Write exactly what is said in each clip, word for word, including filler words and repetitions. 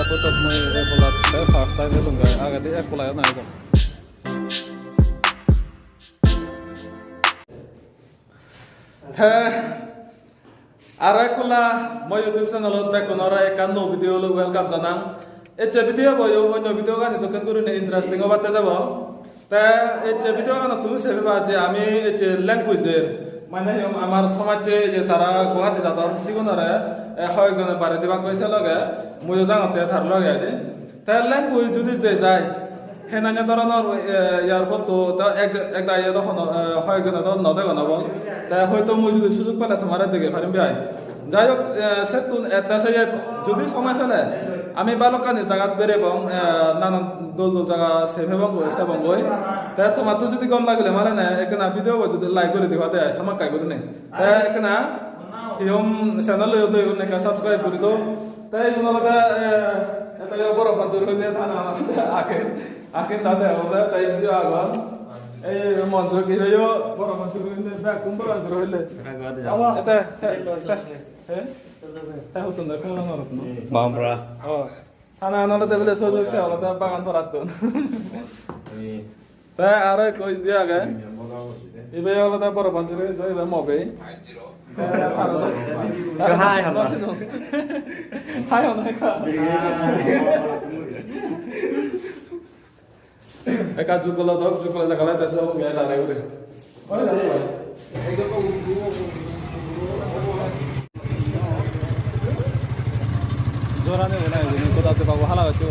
Photo mui ek polla te first time elung gai, agedi ek polla yo nai do. Te aro ek polla mo YouTube channelot bekkunore ekkan nuo video loi welcome janang. Ecche video bo yo onno video gani dokken gurinei interesting obatte jabo. Te ecche video gano tumi sebe ba je ami ecche language-er, mane hi hom, amar somajje je tara Guwahati jadon sigunore, eh, hoyek jone bare dibakkoi se loge muiyo jangotte tar loge aide. Te language judi je jai, henanya doronor, eh, airport-to te ek, ek dagi do hono, eh, hoyek jone do no degon obo. Te hoito mui judi sujug pele tomare dege parim bhai. Jai hok, eh, settun ette seyet judi somoi pele ami balokkani jagat berebong, eh, nanan dol dol jaga sei pebong goi, sebong goi. Te tomattun judi gom lagile mane ne ekkena video bo judi like guri diba de hamakkai gurinei. Te ekkena hi hom channel-o do igun ekka subscribe guri do. Te igun olode, eh, ete yo boro Panjur hoide thana olode age, age ta de olode te indi agon. Ei Monjur hi hoyo boro Panjur hoide, bekkun boro Panjur hoide. Ete, te, te, eh? Te huttun de, kono norot no? Bambra. Oh. Thana olode bile sojok te olode bagan porattun. Te aro ekko indi age. Ibe olode boro Panjuri, ibe Mobei. Te aro hai honna. Hai honna ekka. Ekka jukolo dok, jukolo jagale te dok, ya lare guri. Jora nebo na, igun goda de babu hala gocche.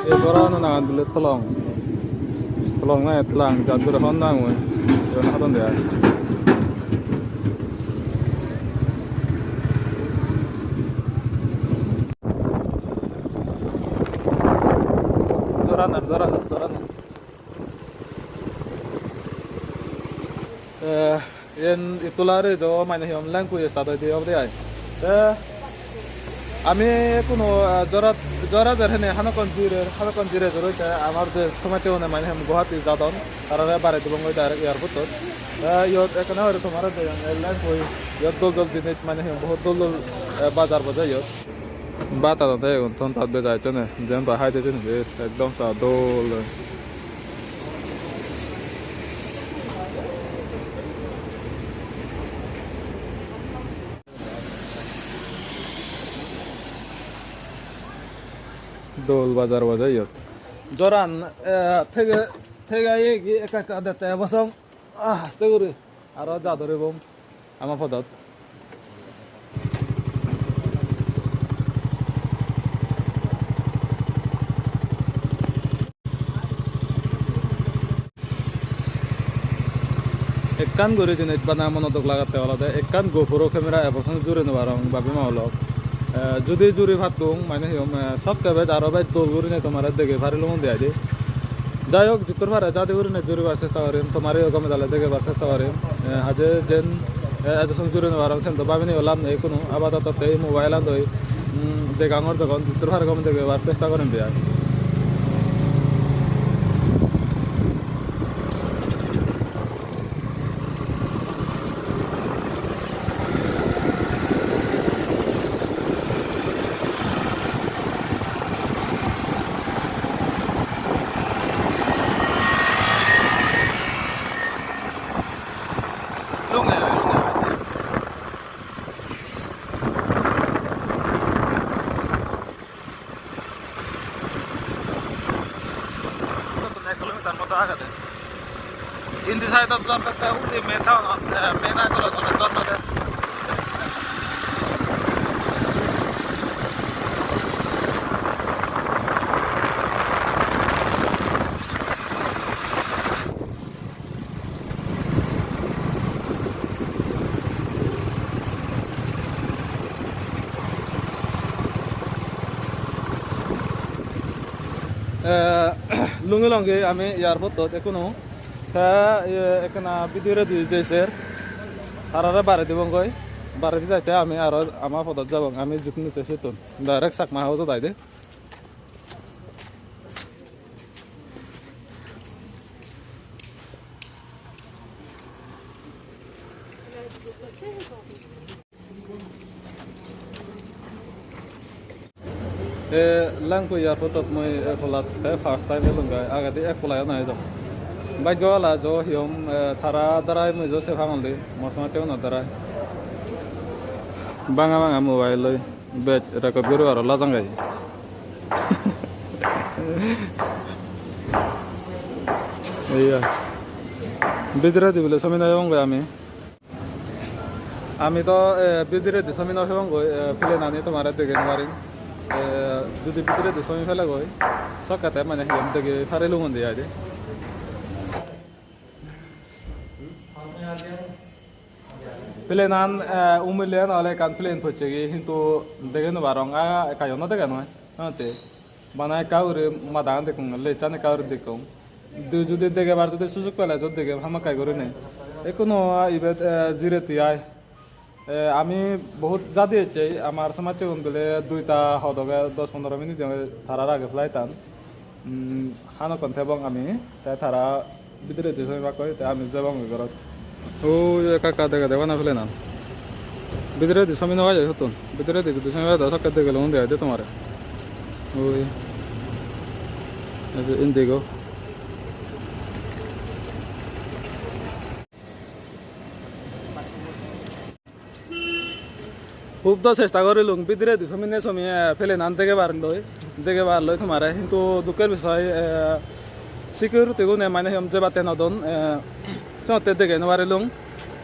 Ei gorano nangan dile Tolong. Tolong na Etlang, jat guri hon nang mui. Iyan hadon de ai. Joranar, joranar, joranar. Eh, iyen Itula Ridge-o mane hi hom language start oide obode ai. Te ami ekkuno, eh, jora, jora jer hene hanokkon jirer, hanokkon jire joroi te amar je somajje hone mane hi hom Guwahati jadon, tarare bare dibongoi direct airport-ot. Te iyot ekkena guri tomare degong, ei language, iyot dol dol jinis mane hi hom, bohut dol dol, eh, bajar boje iyot. Bhat hadon te igun ton tat bejai ecchonde, jiyan pai haide siyeni, ekdom sa dol. Dol bajar boje iyot. Joran, eh, thege, thege egi ekka ekka dette ebo song. Ah, aste guri. Aro ja dori bom. Ama podot. Ekkan guri jinis bana monodok lagette olode ekkan GoPro camera ebo song juri no parong babi ma olok. Eh, judi juri pattung mane hi hom, eh, sokke bej aro bej dol gurine tomare dege parilung de aide. Jai hok, jittur pare jadi gurine juribar chesta gorim, tomareyo gome dale degebar chesta gorim. Eh, aje jen Eh, ejo song juri no parong, sen do babinei lab nei hono. Apatoto te ei mobile-an doi, mm, degangor jogon, jiddur parong gom degebar chesta gorim de ai. Ek kilometer moto agede. Indi side-ot jor pette undi main town-ot, eh, main Agartala-t ole jor pede. Eh, lungi longi ami airport-ot ekkuno. Te, eh, ekkena bidiredi jei ser. Tarare baredi dibongoi. Baredi jaite ami aro ama podot jabong. Ami jittun ecche sittun. Direct Chakma House-ot aide. E Langpui airport-ot mui ekkolat te first time elunggoi, agedi ekkola yo nai do. Bhaggo bala jo hiyom, eh, tara darai mui jo se pangolli, mor somajje uno darai. Banga banga mobile loi. Bej record guribo aro lajang gai. Iya. Bidiredi bile somi no ebong goi ami. Ami do, eh, bidiredi somi no ebong goi, eh, plane ani tomare dege no parim. Eh, judi bidiredi somi pele goi, sokkete mane hiyom dege parilung undi aide. Plane an, eh, umile na ole ekkan plane pocchegi, hintu dege no parong, ah, ekka yo no dege noi, hante bana ekka guri madan dekkong, lechan ekka guri dekkong. Du judi degebar judi sujug pele judi degem hamakkai gurinei. Ekkuno ibet, eh, jireti ai. Eh, ami bohut jadi ecche, amar somajjegun bile duita hodoge dos pondro minute tarar age flight an. Mm, hanokkon tebong ami, te tara bidiredi somibakkoi, te ami jebong oi gorot. Ui ekka ekka degede bana plane an. Bidiredi somi no pai jai sottun. Bidiredi judi somi pai jai, sokke degele undi ai de tomare. Ui. Ei je Indigo. Hub do chesta gorilung bidiredi somine somiye plane an degebar loi, degebar loi tomare, hintu dukker bisoy, eh, security gune mane hiyom jebatte no don, eh, senotte dege no parilung.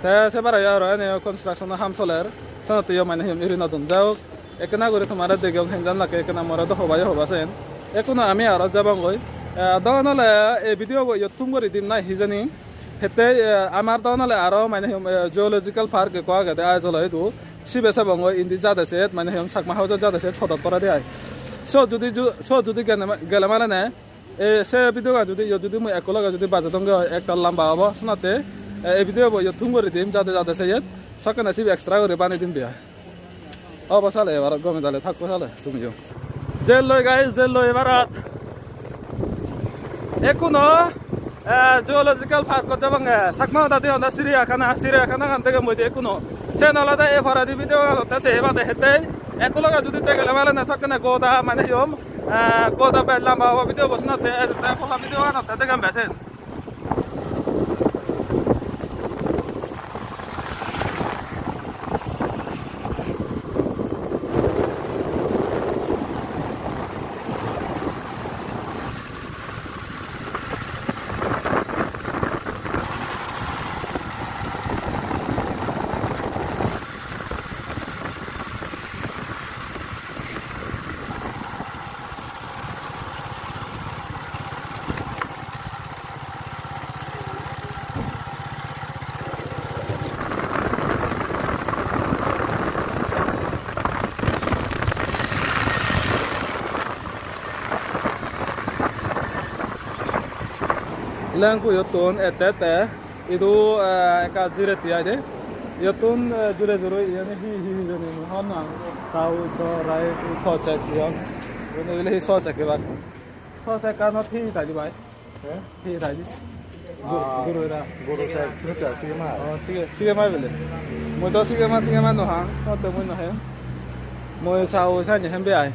Te se bare aro ene construction o ham soler, senotte yo mane hiyom iri no don. Jai hok, ekkena guri tomare degeyong henjan lakke, ekkena more do hobayo hoba sen. Ekkuno ami aro jebongoi. Eh, dogan ole ei video bo iyot thum guri dim na hijeni. Hette, eh, amar dogan ole aro mane hiyom, eh, geological park ekko agede Aizawl-o idu. Sibe sebongoi indi jade set, mane hiyom Chakma House-ot jade set podot porede ai. Sot judi ju-, sot judi gene ma-, gele male ne, e, se video gan judi, iyot judi mui ekko loge judi bajedonge oi, ektal lamba obo, senotte, e, ei video bo iyot thum guri dim, jade jade seyet, sokkene sibe extra guri banei dim de ai. Obo sale, ebar gome dale thakko sale, tumiyo. Jelloi guys, jelloi ebarat. Ekkuno, eh, zoological park-ot jebonge. Chakma hodadi honde Chiriyakhana, Chiriyakhana gan degem mui de ekkuno. Sen olode ei poredi video ganotte se ebade hettei. Ekku loge judi degele male ne sokkene goda mane hiyom, eh, goda bej lamba obo video bo senotte, eh, te pola video ganotte degem be sen. Langpuiottun ette ette idu, eh, ekka jirette ai de. Iyottun, eh, jure jure iyani hi hi hijeni mui hobor nw pang. Chow, do, rice, sauce ek iyan. Iyan ole hi sauce ek ebak. Sauce ekkanot hi hi thai di bai? He? Hi hi thai di? Gu-, ah, guru era. Guru sa, sige, sige ma. Oh, sige, sige ma bele. Mui do sige ma, sige ma nw hang. Totte mui nw hang. Mui chow sani hembe ai.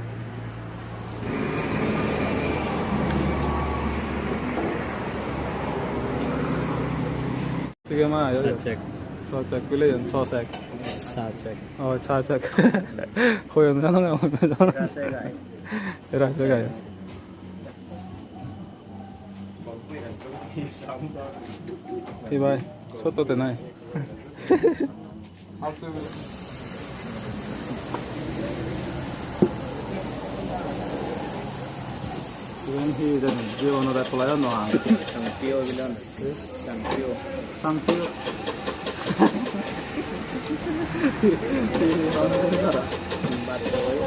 Sige ma, yo, yo. Sauce ek. Sauce ek, pile yon, sauce ek. Sauce ek. Oh, sauce ek. Hoyon jano nga, hoyon jano. Rasa gai. Rasa gai. Hi bai, sotto te nai. Iben hi hijeni? Jibonot ekkolaiyo nw hang. Sangpio bilan. Sangpio. Sangpio. Baat koi.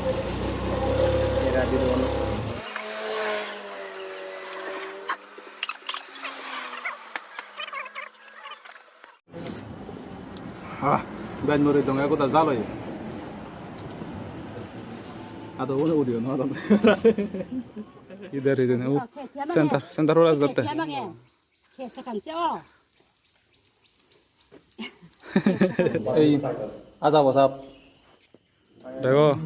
Era di dono. Ah, bej mori donge goda jal oye. Ado une udiyo no adon. Ider hijeni, u center, center ora jatte. Ei, aja bosap. Dego.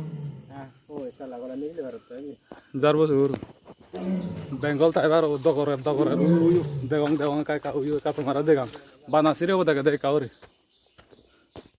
Jar bosur. Bengal tiger o dogore dogore uyu uyu. Degong degong ekka ekka uyu ekka tomare degang. Bana sire bo degede ekka guri.